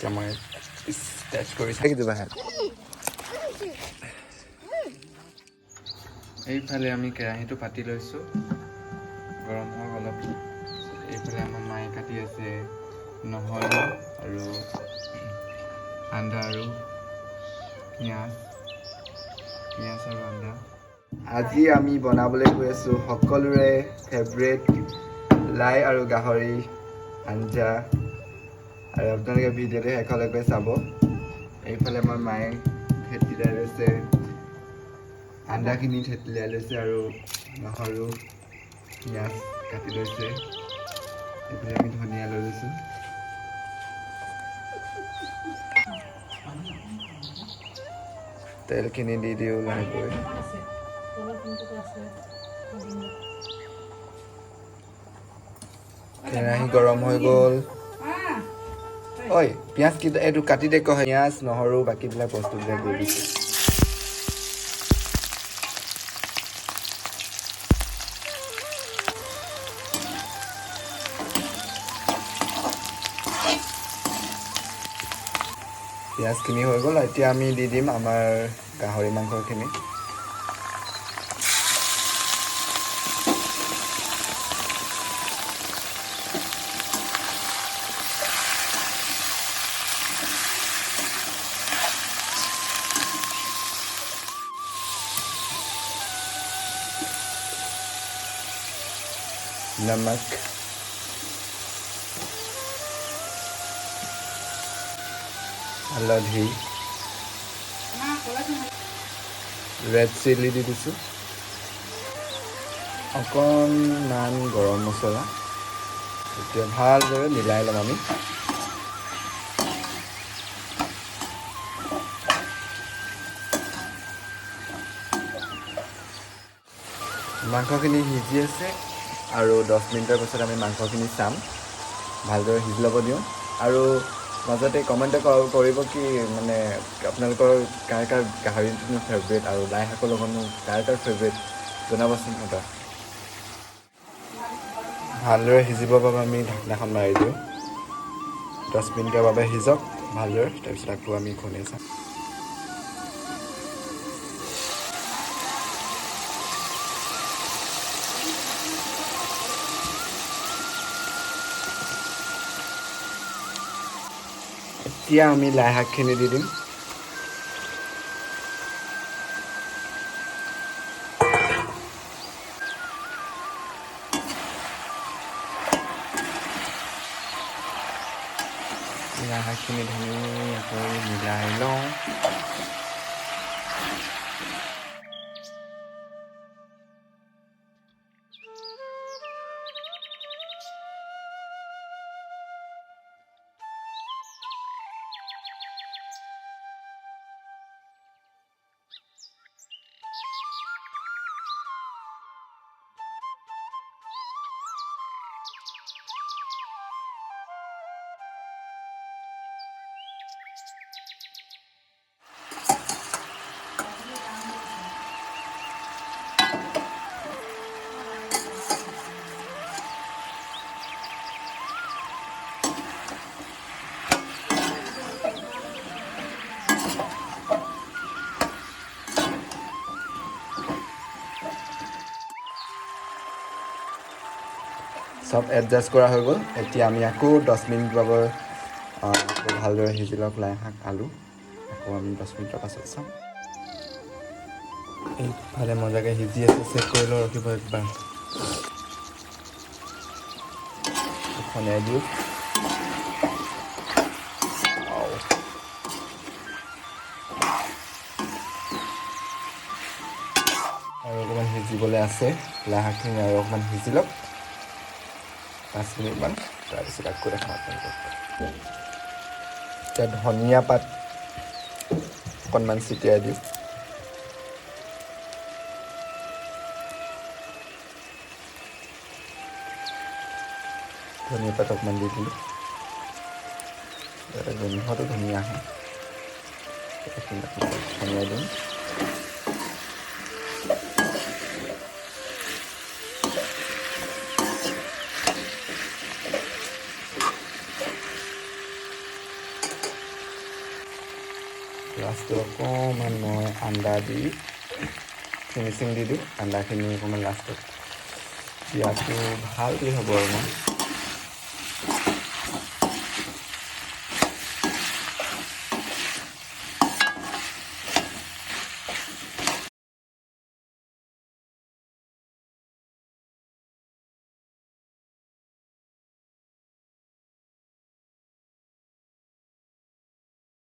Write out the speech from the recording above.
এতিয়া মই টেষ্ট কৰি দিবা। এইফালে আমি কেৰাহীটো পাতি লৈছোঁ, গৰম হওক অলপ। এইফালে আমাৰ মায়ে কাটি আছে নহৰু আৰু আদা আৰু পিঁয়াজ, পিঁয়াজ আৰু আদা। আজি আমি বনাবলৈ গৈ আছোঁ সকলোৰে ফেভৰেট লাই আৰু গাহৰি আঞ্জা, আৰু আপোনালোকে ভিডিঅ'টো শেষলৈকে চাব। এইফালে আমাৰ মায়ে থেতেলিয়াই লৈছে, আদাখিনি থেতেলিয়াই লৈছে আৰু নহৰু পিঁয়াজ কাটি লৈছে। এইফালে আমি ধনিয়া লৈ লৈছোঁ। তেলখিনি দি দিওঁ লাহেকৈ। কেৰাহী গৰম হৈ গ'ল। ঐ, পিঁয়াজ কেইটা এইটো কাটি দে কয়। পিঁয়াজ, নহৰু, বাকীবিলাক বস্তুবিলাক দি দিছোঁ। পিঁয়াজখিনি হৈ গ'ল। এতিয়া আমি দি দিম আমাৰ গাহৰি মাংসখিনি। नमक, হালধি, ৰেড চিলি দি দিছোঁ, অকণমান গৰম মছলা। এতিয়া ভালদৰে মিলাই ল'ম আমি। মাংসখিনি সিজি আছে আৰু 10 মিনিটৰ পাছত আমি মাংসখিনি চাম। ভালদৰে সিজি ল'ব দিওঁ। আৰু মাজতে কমেণ্ট কৰিব কি মানে আপোনালোকৰ কাৰ কাৰ গাহৰিটো ফেভৰেট আৰু লাই শাকৰ লগতনো কাৰ কাৰ ফেভৰেট, জনাবচোন এটা। ভালদৰে সিজিবৰ বাবে আমি ঢাকনাখন মাৰি দিওঁ। 10 মিনিটৰ বাবে সিজক ভালদৰে, তাৰপিছত আকৌ আমি খুলি চাম। এতিয়া আমি লাই শাকখিনি দি দিম। লাই শাকখিনি ধুনীয়াকৈ মিলাই লওঁ। চব এডজাষ্ট কৰা হৈ গ'ল। এতিয়া আমি আকৌ 10 মিনিট বাবে আকৌ ভালদৰে সিজি লওক লাই শাক, আলু। আকৌ আমি 10 মিনিটৰ পাছত চাম। এইফালে মজাকৈ সিজি আছে, চেক কৰি লওঁ, ৰখিব একবাৰ। খনিয়াই দিওঁ। আও। আৰু অকণমান সিজিবলৈ আছে লাই শাকখিনি। আৰু অকণমান সিজি লওক 5 মিনিটমান, তাৰপিছত আকৌ দেখাম আপোনালোকক। এতিয়া ধনিয়া পাত অকণমান ছটিয়াই দিওঁ। ধনিয়া পাত অকণমান দি দিলোঁ, যাতে গোন্ধটো ধুনীয়া আহে। এইখিনি অকণমান ধনিয়া দিম। লাষ্টত অকণমান মই আন্দা দি ফিনিচিং দি দিওঁ। আন্দাখিনি অকণমান লাষ্টত দিয়াটো ভাল বুলি ভাবোঁ আৰু মই।